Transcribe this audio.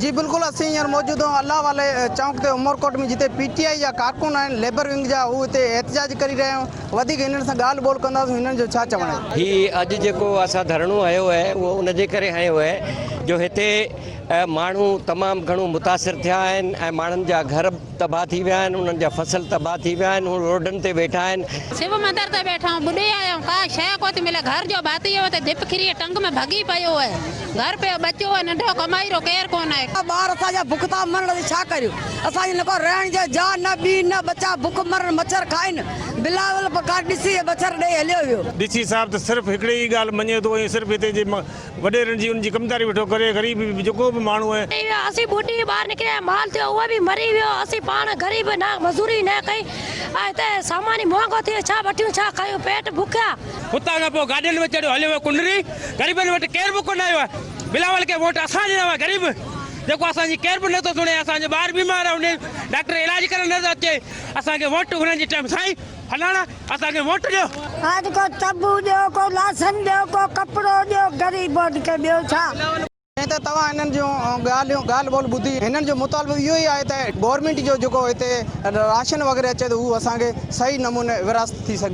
جي بلڪل اسين هينئر موجود آهيون الله والي چونڪ تي عمرڪوٽ ۾ جتي پي ٽي آئي جا ڪارڪن آهن ليبر ونگ جا هو هتي احتجاج ڪري رهيا آهن وڌيڪ هنن سان ڳالهه ٻولهه ڪنداسون هنن جو ڇا چوڻ آهي. هي اڄ جيڪو اسان ڌرڻو هنيو آهي اهو ان جي ڪري هنيو آهي جو هتي ماڻهو تمام گهڻو متاثر ٿيا آهن ۽ ماڻهن جا گهر تباهه ٿي ويا آهن انهن جا فصل تباهه ٿي ويا آهن هو روڊن تي ويٺا آهن. شو مندر تي ويٺا آهيون ٻڏي آيا آهيون ڪا شيء ڪو ٿي ملي گهر جو ڀاتي هو ته ڌپ کري ٽنگ ۾ ڀڳي پيو آهي گهر پيو ٻچو آهي ننڍو ڪمائي رو ڪير ڪونه آهي. ٻار اسان جا بک ٿا مرن اسين ڇا ڪريون اسان جي نه ڪو رهڻ جي جاء نه ٻي نه ٻچا بک مرن مڇر کائن بلاول به ڪا ڏسي ۽ مڇر ڏئي هليو ويو. ڊي سي صاحب ته صرف هڪڙي ئي ڳالهه مڃي ٿو ۽ صرف هتي جي وڏيرن جي ان جي ڪمداري ويٺو ڪري غريب جيڪو به ماڻهو آهي. مري ويو اسين ٻڏي ٻاهر نڪري آيا مال ٿيو اهو به مري ويو اسين پاڻ غريب نه مزوري نه ڪئي ۽ هتي سامان ئي مهانگو ٿي ويو ڇا وٺيون ڇا کايون پيٽ بکيا. هتان کان پوء گاڏين ۾ چڙهيو هليو ويو ڪنري غريبن وٽ ڪير به ڪونه آيو آهي بلاول کي ووٽ اسان ڏنا هئا غريب جيڪو اسان جي ڪير به نٿو سڻي اسان جو ٻار بيمار آهي ان ڊاڪٽر علاج ڪرڻ نٿو اچي اسان کي ووٽ انهن جي ٽيم سائين فلاڻا اسان کي ووٽ ڏيو. اڄ ڪو تنبو ڏيو ڪو لاسن ڏيو ڪو ڪپڙو ڏيو غريبن کي ٻيو ڇا. جئين ته توهان هنن جون ڳالهيون ڳالهه ٻولهه ٻڌي هنن جو مطالبو اهو ئي آهي ته گورنمينٽ جو جيڪو هتي راشن وغيره اچي ٿو اهو اسان کي صحيح نموني ورهاست ٿي سگهي.